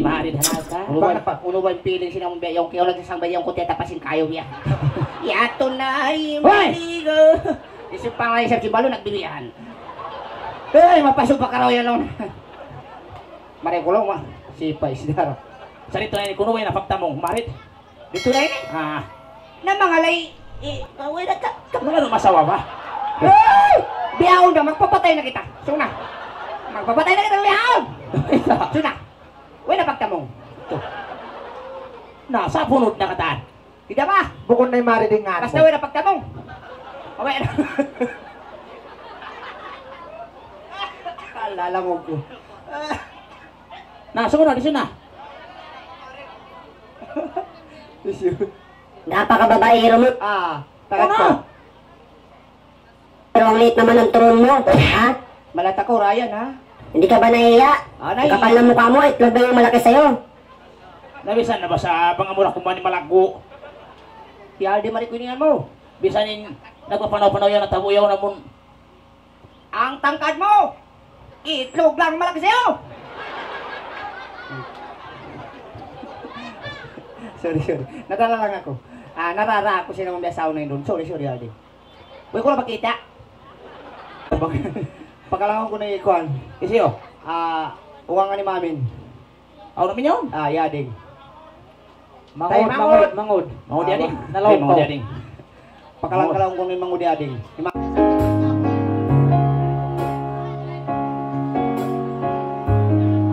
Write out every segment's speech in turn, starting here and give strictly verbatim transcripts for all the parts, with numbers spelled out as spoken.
Marid hanal ka. Unu ba, unu ba in feeling sin amun biya' yaun ku, yaun nagsasambay yaun ku, tiyatapasin kayu biya'. Yadtu na in Hoy! Maligo. Isip pa nga isip si Balo nagbibiyahan. Hey, mapasok pa karaw yan, no? Mari ku laung, ma. Sipa isdara. Sa' didtu na ini, kunu' way na pagtamung, marid. Didtu na ini? Ah. Na mangalay, eh, way na ka, ka, Ano, ano, masawa ba? Hey! Bihaun na, magpapatay na kita. Suna. Magpapatay na kita, bihaun. Suna. Way na pagtamung. Na, sa' punud na katan. Di' da ba? Bukun na in marid in ngan mu. Basta way na pagtamung. Way na. Ala, lamug ku. Na, sumunod, di' suna. Issue. Napakababae, Rumut. Ah, takat Ano? Ka. Pero ang liit naman ng turon mo, ha? Malata ka, Ryan, ha? Hindi ka ba nahiya? Ah, nahiya. Ang kapal ng mukha mo, itlog na yung malaki sa'yo. Na, bisan na ba sa pangamura kuman ni malaggu'? Kaya di mali kuningan mu. Bisan in nagpapanaw-panaw yan, natabuyaw na mun. Ang tangkad mu, itlog lang malaki sa'yo. Sorry, sorry. Nadala lang aku. Ah, narara aku sin amun biya' sauna yan dun. Sorry, sorry, Aldi. Way ku na pakita'. Pag-, pakalangun ku na in kuwan. Hisiyu? Ah, uwangan ni Mamin. Aw, namin yaun? Ah, Yading. Mangud, Tay, mangud, mangud. Mangud, Yading. Ah, nalaw Tay, mangud, ko. Yading. Pakalang-kalang ku na in mangud, Yading. Ima-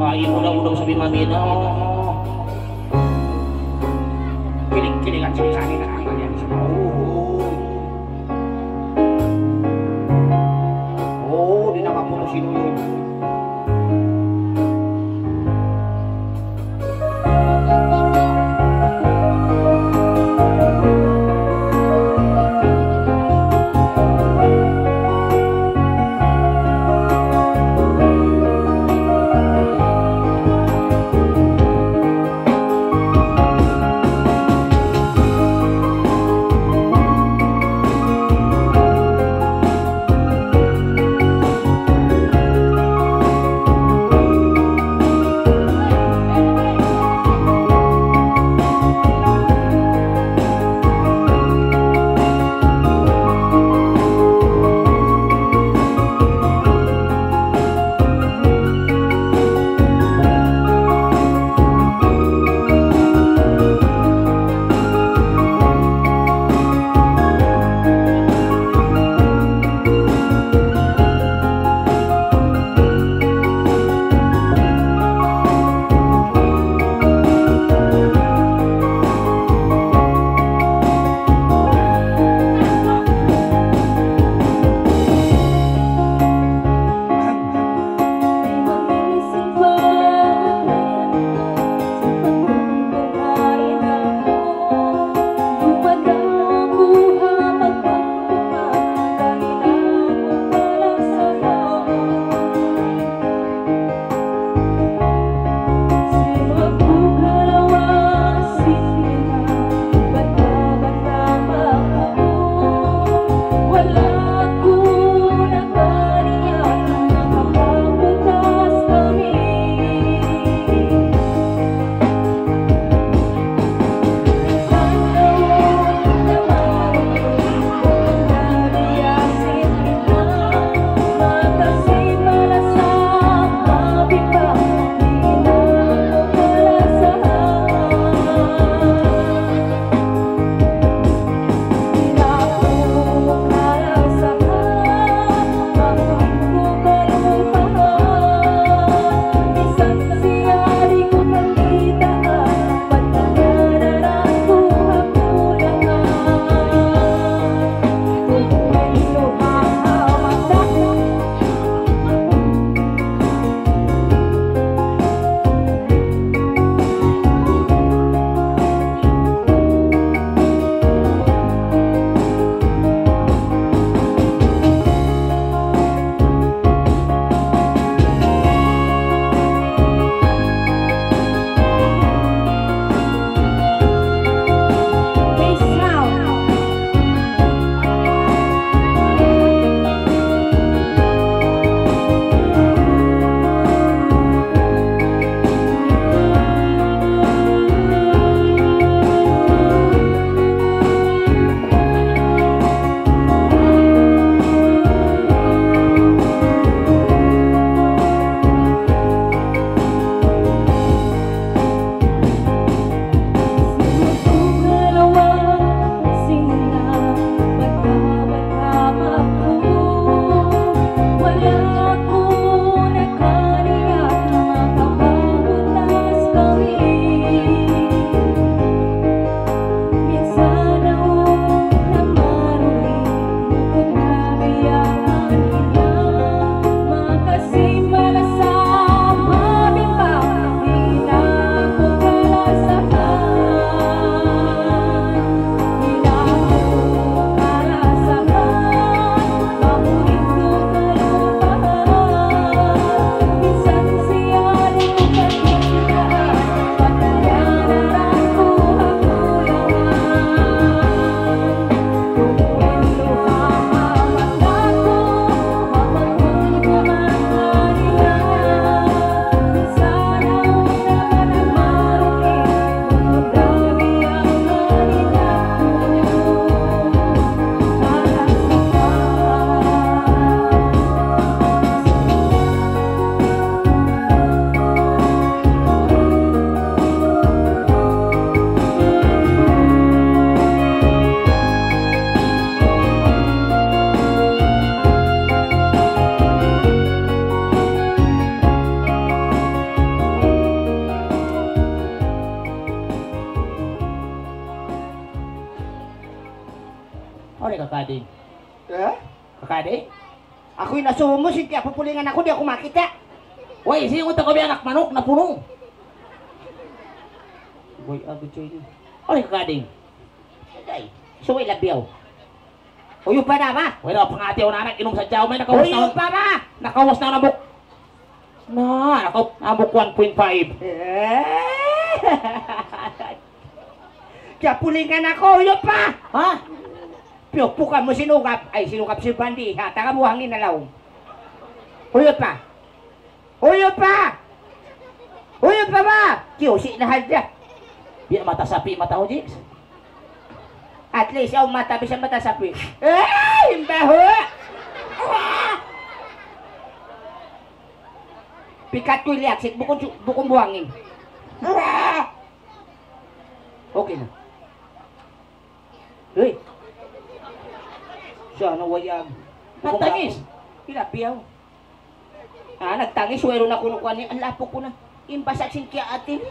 Ay, udaw-udaw sabi, Mamin, oh. Kilig-kilig at sinasabi na ang ganyan sa mga, oo. Oo, di' na mapuno sinunod. Kakading. Eh? Kakading? Aku in asubu mu, sin tiyapupulingan aku, di' aku makakita'. Way, siya mu ta kaw biya' anak manuk, napunung. Way, agu choy ni. Oy, kakading. Ay, subay labiyaw. Uyup pa na, ma. Way na, pangati ako na anak, inum sa jaw, may nakawas na. Uyup pa, ma. Nakawas na, nabuk. Na, naka-, nabuk one point five. Eh. Tiyapulingan aku, uyup pa. Ha? Piyupukan mu sin ugap. Ay, sin ugap sin bandi. Ha, taga buhangin na laung. Uyup pa. Uyup pa. Uyup pa ba? Kiyusi na hadja. Biya' mata sapi', mata ujik. At least, yaw mata, bisan mata sapi'. Eh, imbahu! Pikat ku liyak, sik, bukun su-, bukun buhangin. Okay na. Uy. Siya na wayag. Nagtangis? Pila biyaw. Ah, nagtangis, wayruun na kunu' kuwan niya. Ang lapo ku na. Imbasag sin kiya atin.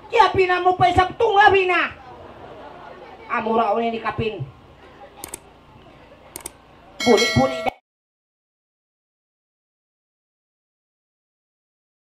Kiya pinamu pa isab tunga bina. Amura uni ni kapin. Buli-buli da.